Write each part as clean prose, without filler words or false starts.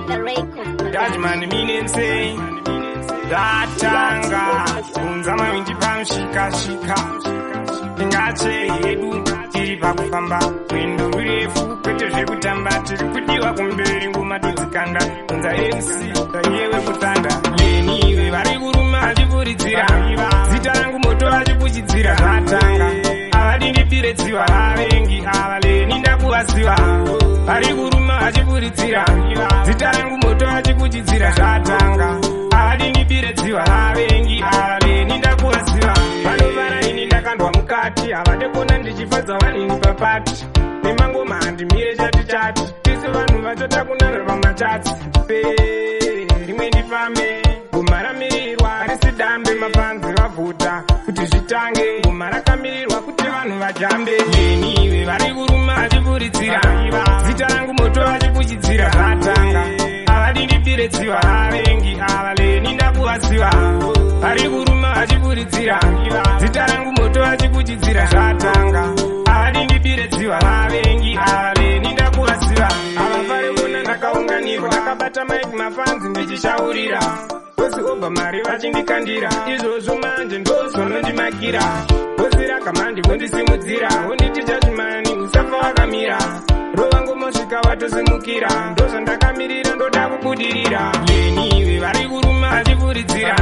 Panda Records. Judgment meaning say ndatanga kunza mawindi pamushikashika. Tingache hedu tiri pakufamba rwendo rurefu, kwete zvekutamba. Tiri kudiwa kumberi, ngoma todzikanda. Kunza MC iyewe kutanda leniwe. Vari kuruma vachipuridzira zita rangu, moto vachipuchidzira. Zvatanga, havadi ndipire dziva. Vavengi ava leni ndakuvaziva. Vari kuruma vachipuridzira zita rangu, moto vachikuchidzira. Zvatanga, havadi ndipire dziva. Vavengi ava leni ndakuvaziva. Vanovara ini ndakandwa mukati, havade kuona ndichifadza vanini papati. Nemangoma handimire chati chati, tisi vanhu vacho takunana pamachats pe. Rimwe ndifambe, goma ramirirwa risi dambe. Mapanzi vavhuta kuti zvitange, goma rakamirirwa kuti vanhu vajambe. Leniwe vari kuruma vachipuridzira zita rangu, moto vachikuchidzira. Zvatanga, havadi ndipire dziva. Vavengi ava leni ndakuvaziva. Vari kuruma vachipuridzira zita rangu, moto vachikuchidzira. Zvatanga, havadi ndipire dziva. Vavengi ava leni ndakuvaziva. Havafari kuona ndakaunganirwa, ndakabata mic, mafanzi ndichishaurira. Bosi obva mari vachindikandira, izvozvo manje ndozvonondimakira. Bosi rakamanje vondisimudzira, vonditi, "Judgman, usafa wakamira, rova ngomosvika watosimukira." Ndozvandakamirira, ndoda kubudirira. Leniwe vari kuruma vachipuridzira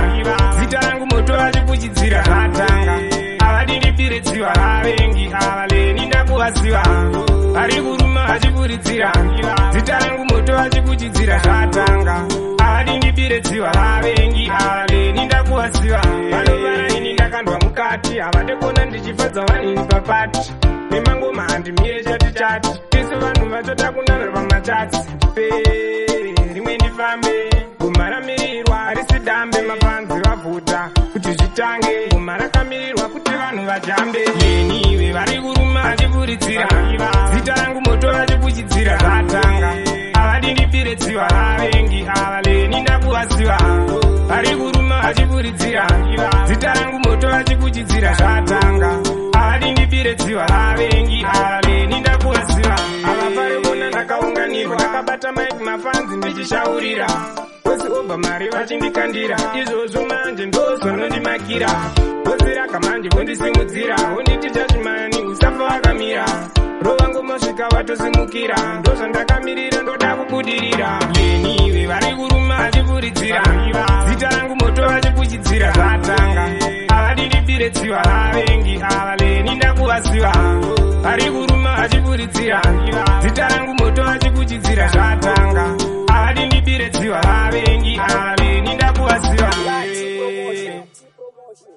zita rangu, moto vachipuchidzira. Zvatanga, havadi ndipire dziva. Vavengi ava leni ndakuvaziva. Vari kuruma vachipuridzira zita rangu, moto vachikuchidzira. Zvatanga, havadi ndipire dziva. Vavengi ava leni ndakuvaziva. Vanovara ini ndakandwa mukati, havade kuona ndichifadza vanini papati. Nemangoma handimire chati chati, tisi vanhu vacho takunana pamachats pe. Rimwe ndifambe, goma ramirirwa risi dambe. Mapanzi vavhuta kuti zvitange, goma rakamirirwa kuti vanhu vajambe. Leniwe vari kuruma vachipuridzira zita rangu, moto vachikuchidzira. Zvatanga, havadi ndipire dziva. Vavengi ava leni ndakuvaziva. Vari kuruma vachipuridzira zita rangu, moto vachikuchidzira. Zvatanga, havadi ndipire dziva. Vavengi ava leni ndakuvaziva. Havafari kuona ndakaunganirwa, ndakabata mic, mafanzi ndichishaurira. Bosi obva mari vachindikandira, izvozvo manje ndozvonondimakira. Bosi rakamanje vondisimudzira, vonditi, "Judgman, usafa wakamira, rova ngomosvika watosimukira." Ndozvandakamirira, ndoda kubudirira. Leniwe vari kuruma vachipuridzira zita rangu, moto vachikuchidzira. Zvatanga, havadi ndipire dziva. Vavengi ava leni ndakuvaziva. Vari kuruma vachipuridzira zita rangu, moto vachikuchidzira. Zvatanga, havadi ndipire dziva. Vavengi ava leni ndakuvaziva. Promotion. Promotion.